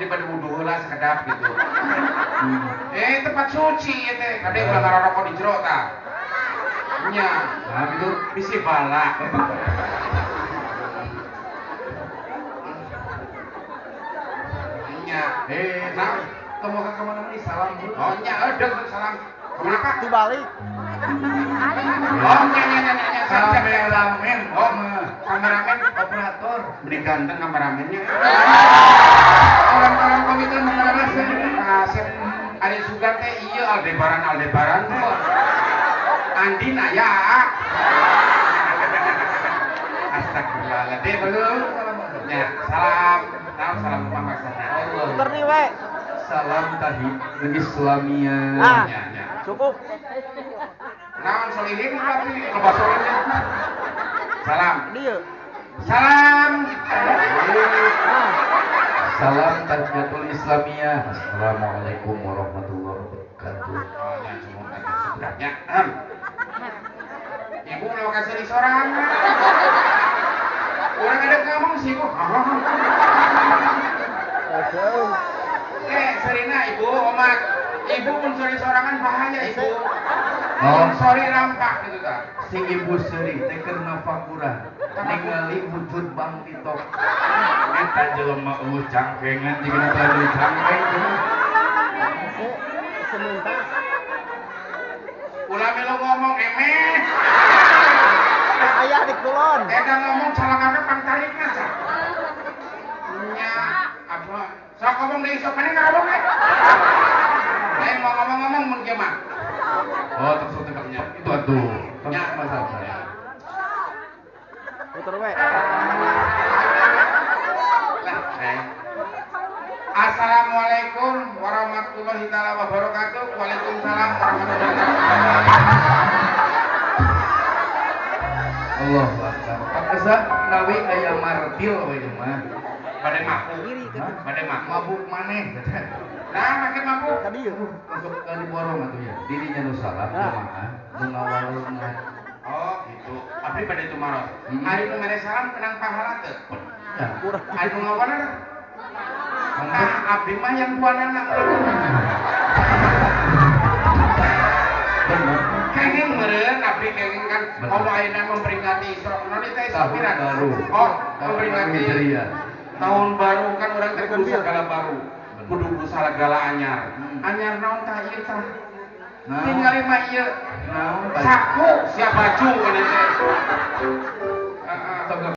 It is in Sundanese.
abdi bade wudu heula sakedap gitu. Eh tempat suci ieu teh, kade ulah ngaroroko di jero tah. Nya, Nah, itu bisi bala. Nya. Eh, Nah, kamu ke kemana nih? Salam dulu. Oh nya, deg salam. Kemana Pak? Dibalik. Oh nya nya nya nya. Kameramen. Oh, kameramen operator. Beli ganteng kameramennya. Orang-orang komite mengarasa. Kasep ari sugan teh ieu Aldebaran Aldebaran tuh. Andin aya. Astagfirullahaladzim. Ya, salam. Salam salam kumaha maksudna? Allah. Puter nih we. Salam tahiyyatul Islamiyah. Ah. Ya, ya. Cukup. Naon solihin tapi loba solihin. Salam. Dia. Salam. Ah. Salam tahiyatul Islamiyah. Assalamualaikum warahmatullahi wabarakatuh. Oh, nya cuma sebelahnya. Ibu mau kasih di sorangan. Orang ada ngomong sih ibu. Eh, Serina ibu, omat. Ibu mun sori sorangan bahaya ibu. Oh. Sori rampak gitu ta. Si ibu seri teh keur nafakuran ningali wujud Bang Tito. Eta jelema eueuh cangkengan jiga tadi cangkeng cenah. Sementara. Ulah melu ngomong emeh. Ayah di kulon. Eta ngomong calakana pangtarikna ca. Nya apa? Sok ngomong deui sok maneh ngaromong we. Lain mau ngomong-ngomong mun kieu mah. Oh, terus tembaknya itu atuh. Ya. Masalah saya. Puter we. Lah, eh. Assalamualaikum warahmatullahi taala wabarakatuh. Waalaikumsalam warahmatullahi wabarakatuh. Allahu akbar. Paksa nawi aya martil we ieu mah. Bade mabuk. Hah? Bade mabuk. Mabuk maneh. Nah, make mabuk. Tadi yuk. Masuk kali borong atuh ya. Dirinya nu salah Nah. jamaah nu ngawalungan. Oh, gitu. Abdi bade tumaros. Hmm. Ari nu mere salam menang pahala teu? Ya. Kurang. Ari nu ngawaler. Nah, abdi mah yang buanana. Bener. Kenging meureun abdi kenging kan Bener. Allah ayeuna memperingati Isra naon teh Isra Tahun Mi'raj. baru. Oh, Tahun memperingati Hijriah. tahun baru kan urang teh kudu Bil. segala baru. Kudu segala anyar. Hmm. Anyar naon tah ieu tah? Nah. Tingali mah ieu. Naon tah? Saku siap baju kana teh. Heeh.